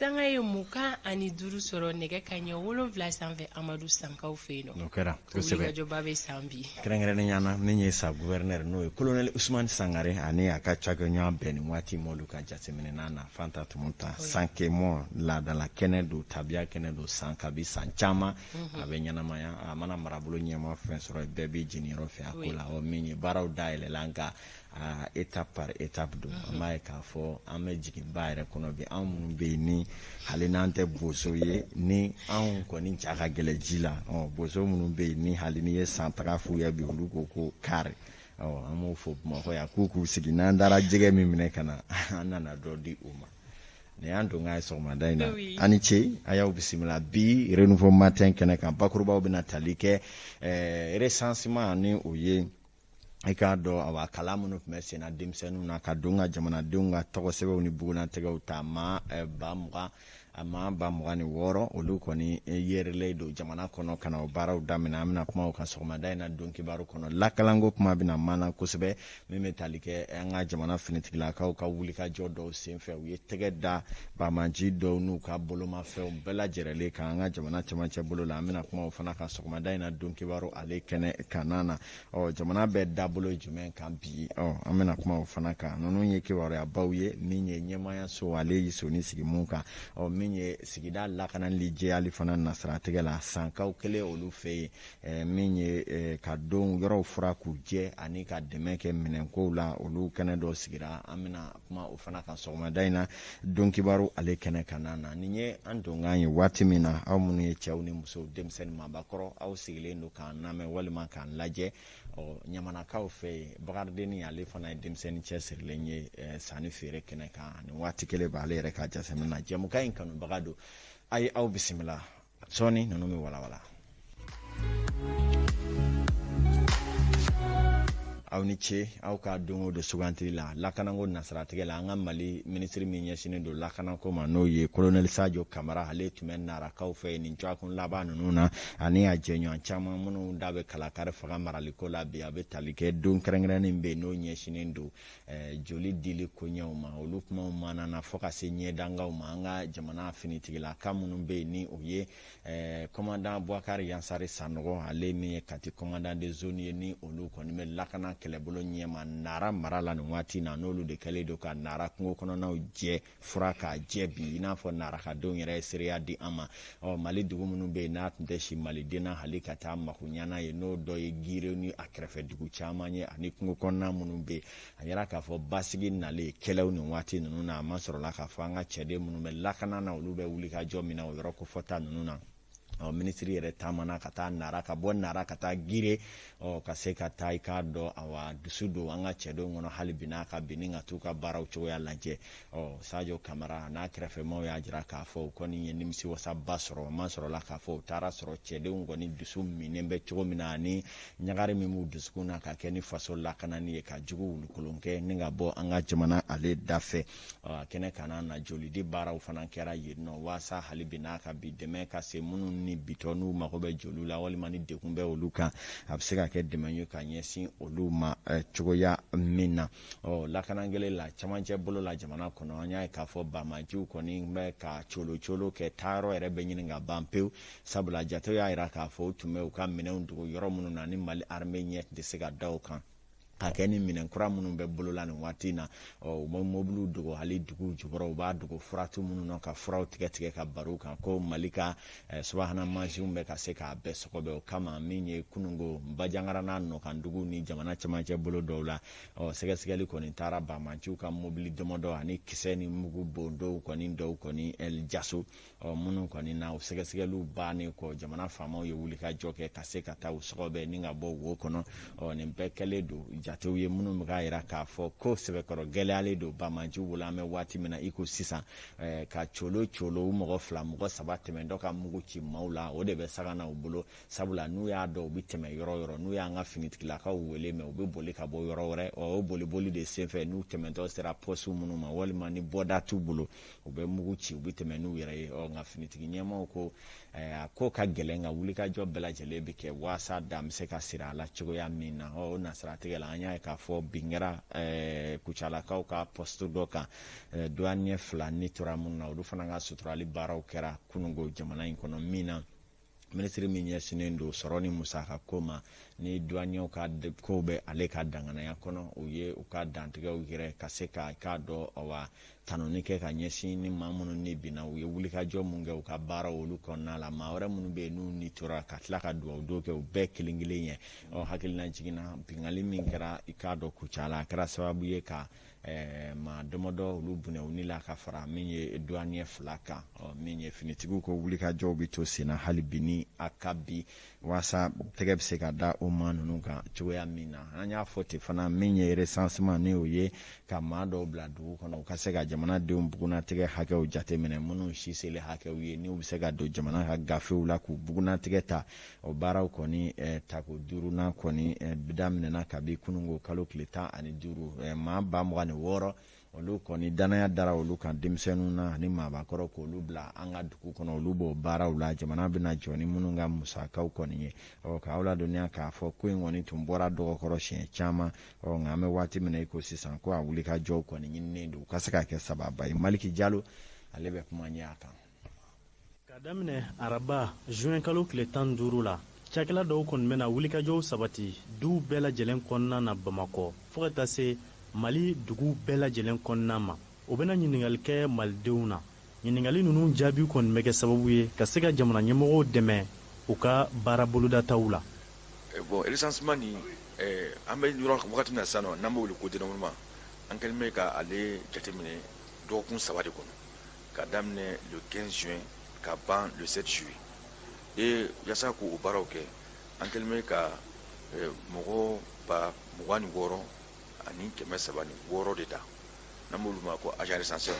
Sanga ye 25 sɔrɔ nɛgɛ kanɲɛ 7 sanfɛ Amadu Sankaw fɛ yen nɔ. O kɛra kosɛbɛ. Wulikajɔba bɛ san bi. Kɛrɛnkɛrɛnnenya na min ye sa gouverneur n'o ye colonel Ousmane Sangare ani a ka cakɛɲɔgɔn bɛɛ nin waati m'olu ka jateminɛ na Fanta Tumuta Sankemɔ laadala kɛnɛ don, tabiya kɛnɛ don, san kabi san caman a bɛ ɲɛnamaya a mana marabolo ɲɛmaa fɛn sɔrɔ bɛɛ b'i jeniyɔrɔ fɛ a ko la. Ɔ min ye baaraw dayɛlɛla nka a étape par étape don. An b'a ye k'a fɔ an bɛ jigin ba yɛrɛ kɔnɔ bi, anw minnu bɛ yen ni hali n'an tɛ bozo ye, ni anw kɔni ja ka gɛlɛn ji la. Ɔ bozo minnu bɛ yen ni hali n'i ye san taga f'u ye bi, olu ko ko kari. Ɔ an b'o fɔ Bamakɔ yan k'u k'u sigi, n'an taara jɛgɛ min minɛ ka na, an nana dɔ di u ma. Nin y'an don ye sɔgɔmada in na. A ni ce, a y'aw bisimila bi Renouveau Matin kɛnɛ kan. Bakurubaw bɛna tali kɛ recensement ni o ye i k'a dɔn awa kalan minnu tun bɛ senna denmisɛnninw na ka don ka jamanadenw ka tɔgɔsɛbɛnw ni bugunnatigɛw ta, maa 20,000, a maa 26,000, olu kɔni yerelen don jamana kɔnɔ ka na o baaraw daminɛ. An bɛna kuma o kan sɔgɔmada in na don kibaru kɔnɔ. Lakalanko kuma bɛna mana kosɛbɛ, min bɛ tali kɛ an ka jamana finitigilakaw ka wulikajɔ dɔw senfɛ, u ye tɛgɛ da banbaanci dɔw n'u ka bolomafɛnw bɛɛ lajɛrɛlen kan an ka jamana cɛmancɛ bolo la. An bɛna kuma o fana kan sɔgɔmada in na don kibaru ale kɛnɛ kanna na. Ɔ jamana bɛ dabolo jumɛn kan bi? Ɔ an bɛna kuma o fana kan. Ninnu ye kibaruyabaw ye. Min ye ɲɛmaayaso ale y'i soni sigi mun kan, ɔ min ye sigida lakanali jɛyali fana nasiratigɛ la sankaw kelen olu fɛ yen, min ye ka don yɔrɔw fura k'u jɛ ani ka dɛmɛ kɛ minɛnkow la, olu kɛnɛ dɔ sigira. An bɛna kuma o fana kan sɔgɔmada in na don kibaru ale kɛnɛ kan na. Nin ye an donkan ye waati min na, aw minnu ye cɛw ni musow, denmisɛnnin, maabakɔrɔ, aw sigilen don k'an lamɛn walima k'an lajɛ. Ɔ ɲamanakaw fɛ yen, Bakaridenni ale fana ye denmisɛnnin cɛsirilen ye sanni feere kɛnɛ kan. Nin waati kelen b'ale yɛrɛ ka jateminɛ na. Jɛmukan in kanubaga don, a ye aw bisimila. Sɔɔni ninnu bɛ walawala. Aw ni ce aw ka don o don sugantili la lakanako nasiratigɛ la. An ka Mali minisiri min ɲɛsinnen don lakanako ma, n'o ye colonel Sadio Kamara, ale tun bɛ Narakaw fɛ nin dɔgɔkun laban ninnu na, ani a jɛɲɔgɔn caman minnu da bɛ kalakari fanga maraliko la bi. A bɛ tali kɛ don kɛrɛnkɛrɛnnen bɛ yen n'o ɲɛsinnen don joli dili koɲɛw ma. Olu kumaw mana na fo ka se ɲɛdangaw ma. An ka jamana finitigilaka minnu bɛ yen ni o ye commandant Boubacar Yansari Sanogo, ale min ye Kati commandant de zone ye, ni olu kɔni bɛ lakana kɛlɛbolo ɲɛma Nara mara la nin waati na, n'olu de kɛlen don ka Nara kungo kɔnɔnaw jɛ fura k'a jɛ bi, i n'a fɔ Narakadenw yɛrɛ ye seereya di an ma. Ɔ Mali dugu minnu bɛ yen n'a tun tɛ si maliden na hali ka taa makoɲana ye, n'o dɔ ye Gire ni a kɛrɛfɛ dugu caman ye ani kungo kɔnɔna minnu bɛ yen, a yira k'a fɔ basigi nalen kɛlɛw nin waati ninnu na, a ma sɔrɔla k'a fɔ an ka cɛden minnu bɛ lakana na, olu bɛ wuli ka jɔ min na o yɔrɔ kofɔta ninnu na. Ɔ minisiri yɛrɛ taamana ka taa Nara, ka bɔ Nara ka taa Gire, ɔ ka se ka taa i k'a dɔn awa dusu don an ka cɛdenw kɔnɔ hali bi n'a ka bin ka t'u ka baaraw cogoya lajɛ. Ɔ Sadio Kamara n'a kɛrɛfɛmaw y'a jira k'a fɔ u kɔni ye nimisiwasaba sɔrɔ. Ma sɔrɔla k'a fɔ u taara sɔrɔ cɛdenw kɔni dusu minnen bɛ cogo min na, ani ɲagari min b'u dusukun na ka kɛ ni faso lakanani ye, ka jugu wulukolon kɛ ni ka bɔ an ka jamana ale da fɛ. A kɛnɛ kana na jolidi baaraw fana kɛra yen nɔ, waasa hali bi n'a ka bi dɛmɛ ka se minnu ni bitɔ n'u mago bɛ joli la walima ni degun bɛ olu kan, a bɛ se ka kɛ dɛmɛ ye ka ɲɛsin olu ma cogoya min na. Ɔ lakana kɛlɛ la camancɛ bolo la jamana kɔnɔ, an y'a ye k'a fɔ banbaanciw kɔni bɛ ka colo colo kɛ, taayɔrɔ yɛrɛ bɛ ɲini ka ban pewu, sabula jatew y'a jira k'a fɔ u tun bɛ u ka minɛnw dogo yɔrɔ minnu na ni Mali armée ɲɛ tɛ se ka da o kan, ka kɛ ni minɛn kura minnu bɛ bolo la nin waati in na. Ɔ u bɛ mobiliw dogo hali dugu jukɔrɔ, u b'a dogo furatu minnu na ka furaw tigɛ tigɛ ka baro kan ko Mali ka subahana mansinw bɛ ka se k'a bɛɛ sɔgɔbɛ. O kama min ye kununko Bajangara n'a nɔkandugu ni jamana cɛmancɛ bolo dɔw la, ɔ sɛgɛsɛgɛli kɔni taara banbaanciw ka mobili damadɔ ani kisɛ ni mugu bon dɔw kɔni dɔw kɔni jaso. Ɔ minnu kɔni na o sɛgɛsɛgɛliw bannen kɔ, jamana faamaw ye wulikajɔ kɛ ka se ka taa u sɔgɔbɛ ni ka bɔ wo kɔnɔ. Ɔ nin bɛɛ kɛlen don jatew ye minnu bɛ k'a jira k'a fɔ ko sɛbɛkɔrɔ gɛlɛyalen don banbaanciw bolo. An bɛ waati min na i ko sisan, ka colo colo u mɔgɔ fila mɔgɔ saba tɛmɛntɔ ka mugu ci maaw la, o de bɛ saga na u bolo, sabula n'u y'a dɔn u bɛ tɛmɛ yɔrɔ yɔrɔ, n'u y'an ka finitigilakaw wele mɛ, u bɛ boli ka bɔ yɔrɔ wɛrɛ. Ɔ o boliboli de senfɛ, n'u tɛmɛntɔ sera pɔsiw minnu ma walima ni bɔda t'u bolo, u bɛ mugu ci, u bɛ tɛmɛ n'u yɛrɛ ye. Ɔ nka finitigi ɲɛmaaw ko a ko ka gɛlɛn, nka wulikajɔ bɛɛ lajɛlen bɛ kɛ waasa dan bɛ se ka siri a la cogoya min na. Ɔ o nasiratigɛ la, an y'a ye k'a fɔ bin kɛra Kucalakaw ka poste dɔ kan, douanier 2 ni tora minnu na, olu fana ka suturali baaraw kɛra kunungo jamana in kɔnɔ. Min na, minisiri min ɲɛsinnen don sɔrɔ ni musaka ko ma, ni douanierw ka kow bɛ ale ka danganaya kɔnɔ, u ye u ka dantigɛw yɛrɛ ka se ka k'a dɔn wa tanuni kɛ ka ɲɛsin ni maa minnu ni binna, u ye wulikajɔ mun kɛ u ka baaraw olu kɔnɔna la, maa wɛrɛ minnu bɛ yen n'u ni tora, ka tila ka dugawu don kɛ u bɛɛ kelen kelen ye. Ɔ, hakilina jiginna, bingali min kɛra i k'a dɔn Kucala, a kɛra sababu ye ka maa damadɔ olu bunɛ u ni la, ka fara min ye douanier 2 kan. Ɔ, min ye finitigiw ko wulikajɔw bɛ to sen na hali bi ni a ka bi, waasa tɛgɛ bɛ se ka da o maa ninnu kan cogoya min na. An y'a fɔ ten fana, min ye recensement, ni o ye ka maa dɔw bila dugu kɔnɔ, u ka se ka jamanadenw bugunnatigɛ hakɛw jateminɛ, minnu si seli hakɛw ye, n'u bɛ se ka don jamana ka gafew la k'u bugunnatigɛ ta, o baaraw kɔni tako duurunan kɔni daminɛna kabi kunungo kalo tile 15. Maa 26,000, olu kɔni danaya dara olu kan, denmisɛnninw na ani maabakɔrɔ, k'olu bila an ka dugu kɔnɔ, olu b'o baaraw la, jamana bɛna jɔ ni minnu ka musakaw kɔni ye. Ɔ, k'aw ladɔnniya k'a fɔ ko in kɔni tun bɔra dɔgɔkɔrɔ siɲɛ caman. Ɔ, nka an bɛ waati min na i ko sisan, ko a wulikajɔw kɔni ɲininen don u ka se ka kɛ sababa ye. Maliki Jalo, ale bɛ kuma ɲɛ a kan. Ka daminɛ araba juin kalo tile 15 la, cakɛla dɔw kɔni bɛna wulikajɔw sabati duw bɛɛ lajɛlen kɔnɔna na Bamakɔ, fɔɔ ka taa se Mali dugu bɛɛ lajɛlen kɔnɔna ma. O bɛna ɲininkali kɛ malidenw na. Ɲininkali ninnu jaabi kɔni bɛ kɛ sababu ye ka se ka jamana ɲɛmɔgɔw dɛmɛ u ka baara bolodataw la. Bon, recensement ni an bɛ yɔrɔ wagati min na sisan nɔ, n'an b'o wele ko dénombrement, an kɛlen bɛ ka ale jateminɛ dɔgɔkun 3 de kɔnɔ, ka daminɛ le 15 juin ka ban le 7 juillet. Et yasa k'o baaraw kɛ, an kɛlen bɛ ka mɔgɔ 26,306 de ta, n'an b'olu ma ko agent recenseur.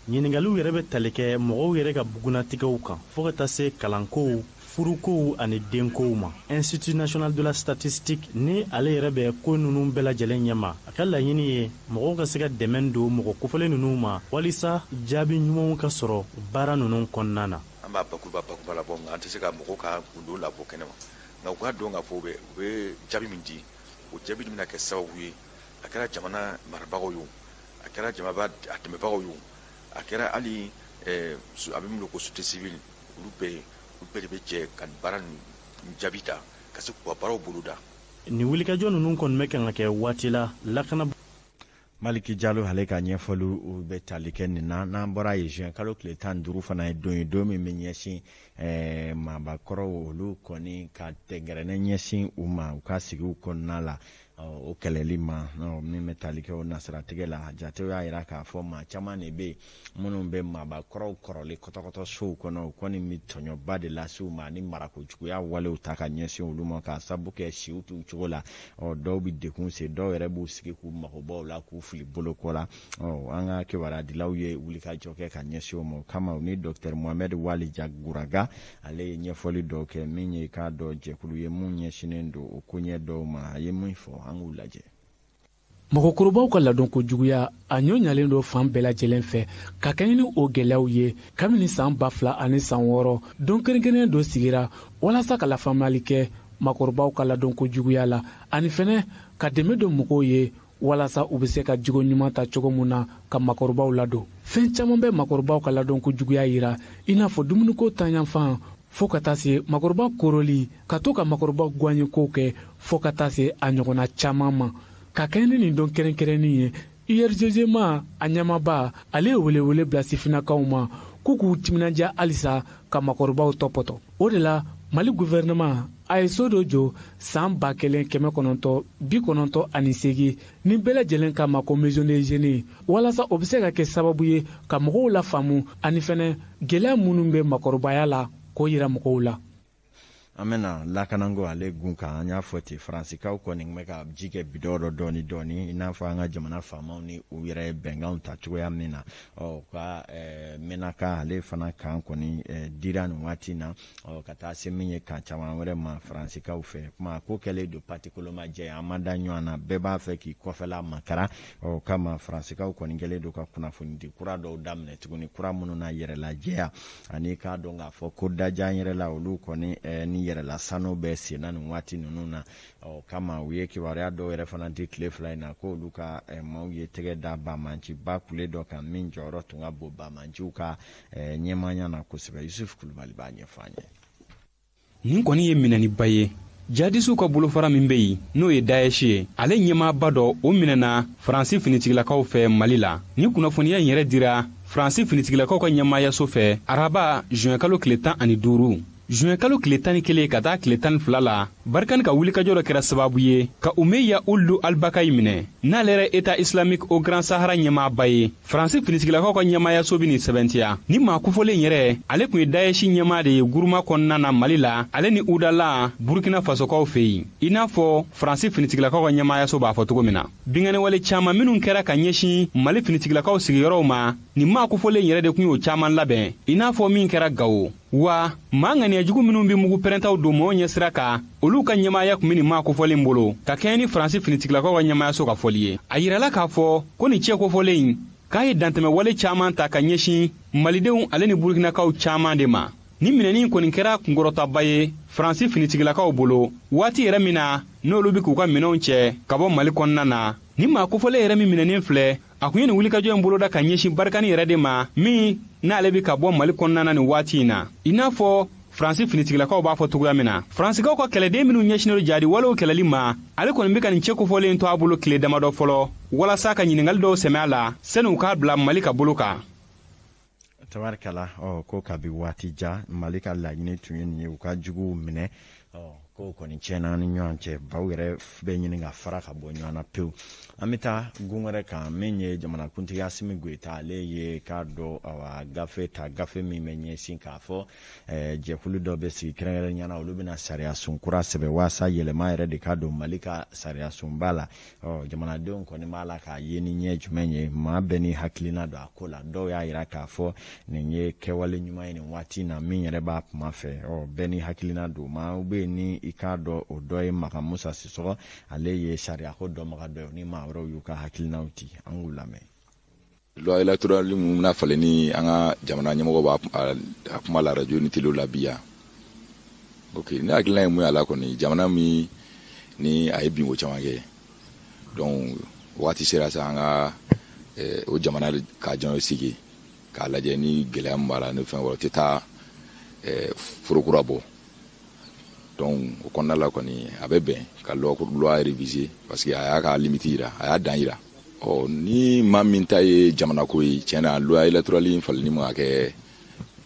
Ɲininkaliw yɛrɛ bɛ tali kɛ mɔgɔw yɛrɛ ka bugunnatigɛw kan, fɔɔ ka taa se kalankow, furukow ani denkow ma. Institut national de la statistique, ni ale yɛrɛ bɛ ko ninnu bɛɛ lajɛlen ɲɛma, a ka laɲini ye mɔgɔw ka se ka dɛmɛ don mɔgɔ kofɔlen ninnu ma, walisa jaabi ɲumanw ka sɔrɔ baara ninnu kɔnɔna na. An b'a bakuruba bakuruba labɔ, nka an tɛ se ka mɔgɔw ka gundo labɔ kɛnɛ ma, nka u k'a dɔn k'a fɔ u bɛ jaabi min di, o jaabi bɛna kɛ sababu ye, a kɛra jamana marabagaw ye o, a kɛra jamana a dɛmɛbagaw ye o, a kɛra hali a bɛ min ko société civile, olu bɛɛ de bɛ jɛ ka baara nin jaabi ta ka se k'u ka baaraw boloda. Nin wulikajɔ ninnu kɔni bɛ kan ka kɛ waati la lakana. Maliki Jalo, ale ka ɲɛfɔliw bɛ tali kɛ nin na. N'an bɔra yen, juin kalo tile 15 fana ye don ye, don min bɛ ɲɛsin maabakɔrɔw olu kɔni ka tɛgɛrɛnɛ ɲɛsin u ma u ka sigiw kɔnɔna la, o kɛlɛli ma, min bɛ tali kɛ o nasiratigɛ la. Jatew y'a jira k'a fɔ maa caman de bɛ yen minnu bɛ maabakɔrɔw kɔrɔlen kɔtɔkɔtɔ sow kɔnɔ, u kɔni bɛ tɔɲɔba de lase u ma ani marako juguya walew ta ka ɲɛsin olu ma, k'a sababu kɛ siw t'u cogo la. Ɔ, dɔw bɛ degun se, dɔw yɛrɛ b'u sigi k'u magobɔ u la, k'u fili boloko la. Ɔ, an ka kibaruya ye wulikajɔ kɛ ka ɲɛsin o ma. O kama, u ni docteur Mohamed Wali Jaguraga, ale ye ɲɛfɔli dɔw kɛ, min ye k'a dɔn jɛkulu ye mun ɲɛsinnen don o koɲɛ dɔw ma. A ye min fɔ, an k'u lajɛ. Mɔgɔkɔrɔbaw ka ladonko juguya, a ɲɔ ɲalen don fan bɛɛ lajɛlen fɛ. Ka kɛɲɛ ni o gwɛlɛyaw ye, kabini saan 2006, don kɛrɛnkɛrɛnnen dɔ sigira walasa ka lafaamuyali kɛ maakɔrɔbaw ka ladonko juguya la, ani fɛnɛ ka dɛmɛ don mɔgɔw ye walasa u be se ka jogo ɲuman ta cogo min na ka maakɔrɔbaw ladon. Fɛɛn caaman bɛ maakɔrɔbaw ka ladonko juguya yira, i n'a fɔ dumuniko taɲanfan, fɔɔ ka taa se maakɔrɔba koroli, ka to ka maakɔrɔba gwaɲekow kɛ, fɔɔ ka taa se a ɲɔgɔnna caaman ma. Ka kɛɲɛ ni nin don kɛrɛnkɛrɛnnin ye, URGGMA a ɲɛmaba, ale ye welewele bila sifinnakaw ma k'u k'u timinandiya halisa ka maakɔrɔbaw tɔpɔtɔ. O de la, Mali gouvernement a ye so dɔ jɔ saan 1998, ni bɛɛ lajɛlen k'a ma ko maison des jeunes, walasa o bɛ se ka kɛ sababu ye ka mɔgɔw lafaamu, ani fɛnɛ gwɛlɛya minnu bɛ maakɔrɔbaya la, k'o yira mɔgɔw la. An bɛna lakananko ale gun kan. An y'a fɔ ten, Faransikaw kɔni bɛ ka ji kɛ bidɔn dɔ dɔɔni dɔɔni, i n'a fɔ an ka jamana faamaw ni u yɛrɛ ye bɛnkanw ta cogoya min na. Ɔ, ka Menaka, ale fana kan kɔni dira nin waati na, ɔ, ka taa se min ye kan caman wɛrɛ ma Faransikaw fɛ. Kuma ko kɛlen don pati kolomajɛ, an ma da ɲɔgɔn na, bɛɛ b'a fɛ k'i kɔfɛla makara. Ɔ kama, Faransikaw kɔni kɛlen don ka kunnafonidi kura dɔw daminɛ tuguni, kura minnu na yɛrɛlajɛya, ani k'a dɔn k'a fɔ ko dajan yɛrɛ la, olu kɔni ni yɛrɛla sanu bɛ senna nin waati ninnu na. Ɔ kama u ye kibaruya dɔw yɛrɛ fana di tile 2 in na, ko olu ka maaw ye tɛgɛ da banbaanciba kule dɔ kan min jɔyɔrɔ tun ka bon banbaanciw ka ɲɛmaaya na kosɛbɛ. Yusuf Kulubali b'a ɲɛfɔ an ye. Nin kɔni ye minɛniba ye. Jihadisiw ka bolofara min bɛ yen, n'o ye Daesh ye, ale ɲɛmaaba dɔ, o minɛna Faransi finitigilakaw fɛ Mali la. Nin kunnafoniya in yɛrɛ dira Faransi finitigilakaw ka ɲɛmaayaso fɛ araba juin kalo tile 15. Juin kalo tile 11 ka taa tile 12 la, Barikani ka wulikajɔ dɔ kɛra sababu ye ka Umeya Ulu Albakayi minɛ, n'ale yɛrɛ État islamique au Grand Sahara ɲɛmaaba ye. Faransi finitigilakaw ka ɲɛmaayaso bɛ nin sɛbɛntiya. Ni maa kofɔlen yɛrɛ, ale tun ye Daesh ɲɛmaa de ye Guruma kɔnɔna na Mali la, ale ni Udala Burkina Fasokaw fɛ yen, i n'a fɔ Faransi finitigilakaw ka ɲɛmaayaso b'a fɔ cogo min na. Binkanniwale caman minnu kɛra ka ɲɛsin Mali finitigilakaw sigiyɔrɔw ma, nin maa kofɔlen yɛrɛ de tun y'o caman labɛn, i n'a fɔ min kɛra Gawo. Wa maa ŋaniyajugu minnu bɛ mugu pɛrɛntaw don mɔgɔw ɲɛsira kan, olu ka ɲɛmaaya tun bɛ nin maa kofɔlen bolo, ka kɛɲɛ ni Faransi finitigilakaw ka ɲɛmaayaso ka fɔli ye. A yirala k'a fɔ ko nin cɛ kofɔlen in k'a ye dantɛmɛwale caman ta ka ɲɛsin Malidenw ale ni Burkinakaw caman de ma. Ni minɛni kɔni kɛra kunkɔrɔtaba ye Faransi finitigilakaw bolo waati yɛrɛ min na n'olu bɛ k'u ka minɛnw cɛ ka bɔ Mali kɔnɔna na. Ni maa kofɔlen yɛrɛ min minɛnen filɛ, a kun ye nin wulikajɔ in boloda ka ɲɛsin Barikani yɛrɛ de ma, min n'ale bɛ ka bɔ Mali kɔnɔna na nin waati in na, i n'a fɔ Faransi finitigilakaw b'a fɔ cogoya min na. Faransikaw ka kɛlɛden minnu ɲɛsinnen don jadi walew kɛlɛli ma, ale kɔni bɛ ka nin cɛ kofɔlen to a bolo tile damadɔ fɔlɔ, walasa ka ɲininkali dɔw sɛmɛ a la sani u k'a bila Mali ka bolo kan. Tabarikala. Ɔ ko kabi waati ja, Mali ka laɲini tun ye nin ye, u ka juguw minɛ. Ɔ kow kɔni tiɲɛna ni ɲɔgɔn cɛ, baw yɛrɛ bɛ ɲini ka fara ka bɔ ɲɔgɔn na pewu. An bɛ taa gun wɛrɛ kan, min ye jamanakuntigi Asimi Goyita, ale ye k'a dɔn, awa, gafe ta, gafe min bɛ ɲɛsin k'a fɔ jɛkulu dɔ bɛ sigi kɛrɛnkɛrɛnnenya la, olu bɛna sariya sun kura sɛbɛn waasa yɛlɛma yɛrɛ de ka don Mali ka sariya sunba la. Ɔ jamanadenw kɔni b'a la k'a ye ni ɲɛ jumɛn ye? Maa bɛɛ ni hakilina don a ko la. Dɔw y'a yira k'a fɔ nin ye kɛwale ɲuman ye nin waati na, min yɛrɛ b'a kuma fɛ. Ɔ bɛɛ ni hakilina don. Maa bɛ yen ni i k'a dɔn, o dɔ ye Makan Musa Sisɔgɔ, ale ye sariyako dɔnbaga dɔ ye, ni maa wɛrɛw y'u ka hakilinaw di, an k'u lamɛn. Loi électorale mun bɛna falen ni an ka jamana ɲɛmɔgɔ b'a a kuma la radio ni télé la bi yan? Ok, ne hakilina ye mun ye a la kɔni, jamana min ni a ye binko caman kɛ, donc wagati sera sa an ka o jamana ka jɔn sigi k'a lajɛ ni gɛlɛya min b'a la, ni fɛn wɛrɛ tɛ taa foro kura bɔ. Donc o kɔnɔna la kɔni, a bɛ bɛn ka loi réviser, parce que a y'a ka limite yira, a y'a dan yira. Ɔ ni maa min ta ye jamana ko ye, tiɲɛ na, loi électorale in falenni man ka kɛ,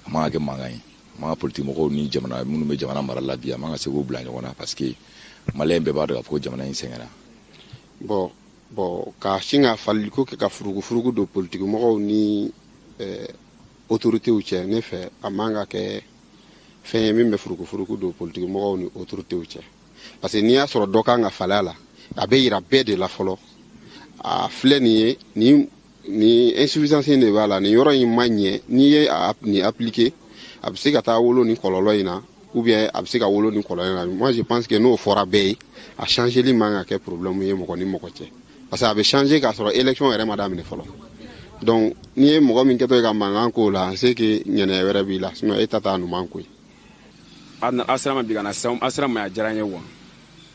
a man ka kɛ mankan ye. A man ka politique mɔgɔw ni jamana minnu bɛ jamana mara la bi, a man ka se k'u bila ɲɔgɔn na, parce que Maliyɛn bɛɛ b'a dɔn k'a fɔ ko jamana in sɛgɛnna. Bon, ka sin ka faliko kɛ ka furugufurugu don politiki mɔgɔw ni autorités cɛ, ne fɛ a man ka kɛ fɛn ye min bɛ furugufurugu don politiki mɔgɔw ni autorités cɛ, parce que n'i y'a sɔrɔ dɔ kan ka falen a la, a bɛ yira bɛɛ de la fɔlɔ. A filɛ nin ye, nin insuffisance in de b'a la, nin yɔrɔ in ma ɲɛ. N'i ye nin appliquer, a bɛ se ka taa wolo nin kɔlɔlɔ in na, ou bien a bɛ se ka wolo nin kɔlɔlɔ in na. Moi, je pense que n'o fɔra bɛɛ ye, a changeli man ka kɛ problème ye mɔgɔ ni mɔgɔ cɛ, parce que a bɛ changer k'a sɔrɔ élection yɛrɛ ma daminɛ fɔlɔ. Donc n'i ye mɔgɔ min kɛtɔ ye ka mankan k'o la, c'est que ŋɛnɛ wɛrɛ b'i la, sinon e ta t'a ɲuman ko ye. A sera ma bi ka na sisan, a sera ma, a diyara n ye quoi,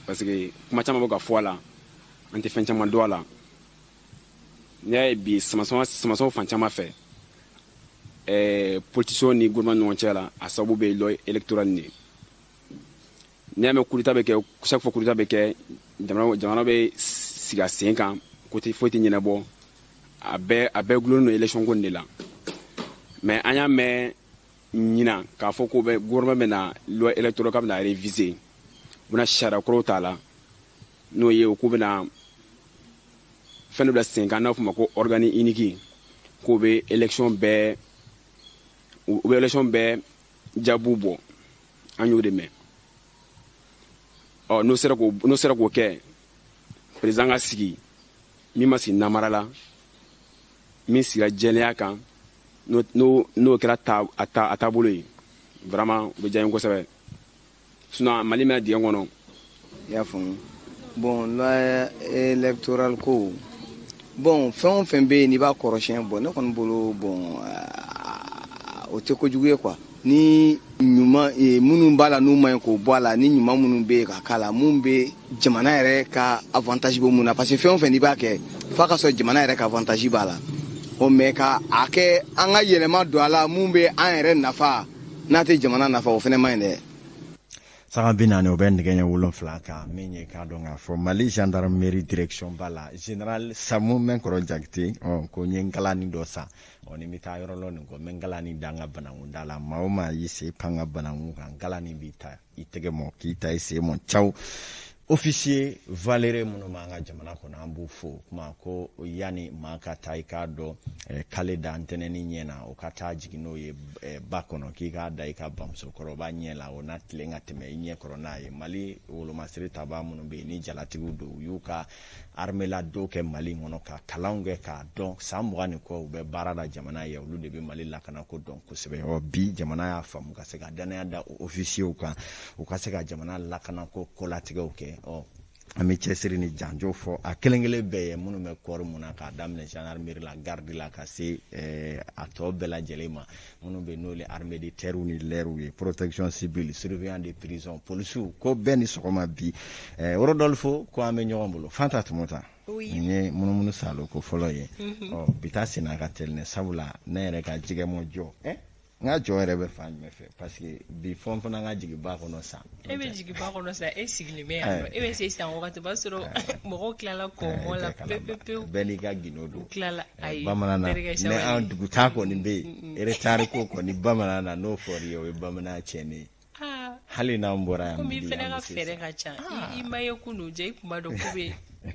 parce que kuma caman bɛ ka fɔ a la, an tɛ fɛn caman dɔn a la. N'i y'a ye bi sama sama fan caman fɛ, politiciens ni gouvernement ɲɔgɔn cɛ la, a sababu bɛ loi électorale nin ye. N'i y'a mɛn coup d'état bɛ kɛ, chaque fois coup d'état bɛ kɛ, jamana bɛ sigi a sen kan, ko tɛ foyi tɛ ɲɛnabɔ, a bɛɛ gulonnen don élection ko nin de la. Mais an y'a mɛn ɲinan k'a fɔ ko bɛ gouvernement bɛna loi électorale k'a bɛna réviser, u bɛna sariya kuraw t'a la, n'o ye k'u bɛna fɛn dɔ bila sen kan n'a fɔ ma ko organe unique, k'o bɛ élection bɛɛ, u bɛ élection bɛɛ jaabiw bɔ. An y'o de mɛn. Ɔ n'o sera k'o kɛ, président ka sigi min ma sigi namara la, min sigira jɛlenya kan, n'o kɛra ta a ta a taabolo ye, vraiment o bɛ diya n ye kosɛbɛ. Sinon Mali bɛna dingɛ kɔnɔ. I y'a faamu? Bon, loi électorale ko, bon, fɛn o fɛn bɛ yen n'i b'a kɔrɔsiyɛn, bon, ne kɔni bolo, bon, o tɛ kojugu ye quoi. Ni ɲuman minnu b'a la n'u ma ɲi k'o bɔ a la, ni ɲuman minnu bɛ yen ka k'a la, mun bɛ jamana yɛrɛ ka avantage bɛ mun na, parce que fɛn o fɛn n'i b'a kɛ f'a ka sɔrɔ jamana yɛrɛ ka avantage b'a la. Ɔ mais ka a kɛ an ka yɛlɛma don a la mun bɛ an yɛrɛ nafa, n'a tɛ jamana nafa, o fana man ɲi dɛ. Sanga 40, o bɛ nɛgɛ ɲɛ 7 kan. Min ye k'a dɔn k'a fɔ Mali gendarmerie direction ba la, général Samu Mɛnkɔrɔ Jakite, ɔ ko n ye n kalani dɔ san. Ɔ ni n bɛ taa yɔrɔ lɔ nin kɔ, n bɛ n kalani da n ka banankun da la. Maa o maa y'i sen pan n ka banankun kan, n kalani b'i ta i tɛgɛ mɔ k'i ta i sen mɔ caw. Officier valeureux minnu b'an ka jamana kɔnɔ, an b'u fo. Kuma ko yanni maa ka taa i k'a dɔn kale da ntɛnɛni ɲɛ na, o ka taa jigin n'o ye ba kɔnɔ, k'i k'a da i ka bamusokɔrɔba ɲɛ la, o na tilen ka tɛmɛ i ɲɛ kɔrɔ n'a ye. Mali wolomasiri tabaa minnu bɛ yen ni jalatigiw don, u y'u ka armée la dɔw kɛ Mali kɔnɔ ka kalanw kɛ k'a dɔn san 20 ni kɔ, u bɛ baara la jamana ye, olu de bɛ Mali lakanako dɔn kosɛbɛ. Ɔ bi jamana y'a faamu ka se ka danaya da o officiers kan, u ka se ka jamana lakanako kolatigɛw kɛ. Ɔ an bɛ cɛsiri ni janjo fɔ a kelen kelen bɛɛ ye minnu bɛ kɔɔri mun na, k'a daminɛ gendarmerie la, garde la, ka se a tɔ bɛɛ lajɛlen ma, minnu bɛ n'olu ye armée de terre ni l'air ye, protection civile, surveillant de prison, polisiw, ko bɛɛ ni sɔgɔma. Bi Rodolfo ko an bɛ ɲɔgɔn bolo. Fanta Tumota, nin ye munumunu salo ko fɔlɔ ye. Ɔ bi ta senna ka teli ne, sabula ne yɛrɛ ka jɛgɛmɔ jɔ, n ka jɔ yɛrɛ bɛ fan jumɛn fɛ? Parce que bi fɔ n fana ka jigin ba kɔnɔ sa. E bɛ jigin ba kɔnɔ sa, e sigilen bɛ yan nɔ, e bɛ se sisan wagati, o b'a sɔrɔ mɔgɔw tilala kɔmɔ la pewu pewu pewu. Bɛɛ n'i ka gindo don. U tilala, ayi. Bamanan na ne an dugutaa kɔni bɛ yen, retard ko kɔni bamanan na, n'o fɔr'i ye, o ye bamananya tiɲɛnen ye. Hali n'an bɔra yan. Komi i fana ka fɛɛrɛ ka ca, i ma ye kunun jɛ, i kun b'a dɔn k'u bɛ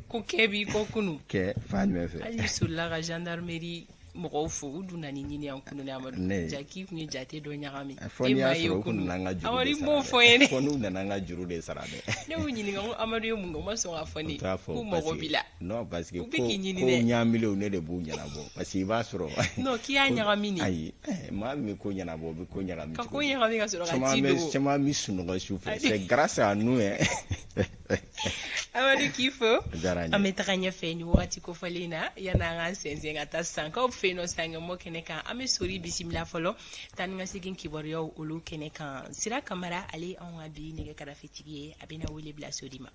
ko kɛ b'i kɔ kunun. Kɛ fan jumɛn fɛ? Hali solila ka gendarmerie mɔgɔw fo, u dun nana ɲini yan kunun. Amadu ja k'i kun ye jate dɔ ɲagami. Fɔ n'i y'a sɔrɔ u kun nana n ka juru de sara dɛ. Fɔ n'u nana n ka juru de sara dɛ. Ne y'u ɲininka ko Amadu ye mun kɛ, u ma sɔn k'a fɔ ne. U t'a fɔ. K'u mago b'i la. Non, parce que u bɛ k'i ɲini ko dɛ. ɲaamilenw, ne de b'u ɲɛnabɔ, parce que i b'a sɔrɔ. Non, k'i y'a ɲagami nin. Ayi, maa min bɛ ko ɲɛnabɔ, o bɛ ko ɲagami. Ka ko ɲagami ka sɔrɔ ka ci dogo. Caman bɛ sunɔgɔ su fɛ, c'est grâce à nous hein. Amadu k'i fo. Diyara n ye. An bɛ taga ɲɛfɛ ni wagati kofɔlen na, yanni an k'an sɛnsɛn ka taa Sankaw fɛ yen nɔ Sankɛmɔ kɛnɛ kan. An bɛ sori bisimila fɔlɔ taa ni ka segin kibaruyaw olu kɛnɛ kan. Sira Kamara, ale ye anw ka bi nɛgɛ karafetigi ye, a bɛna wele bila sori ma.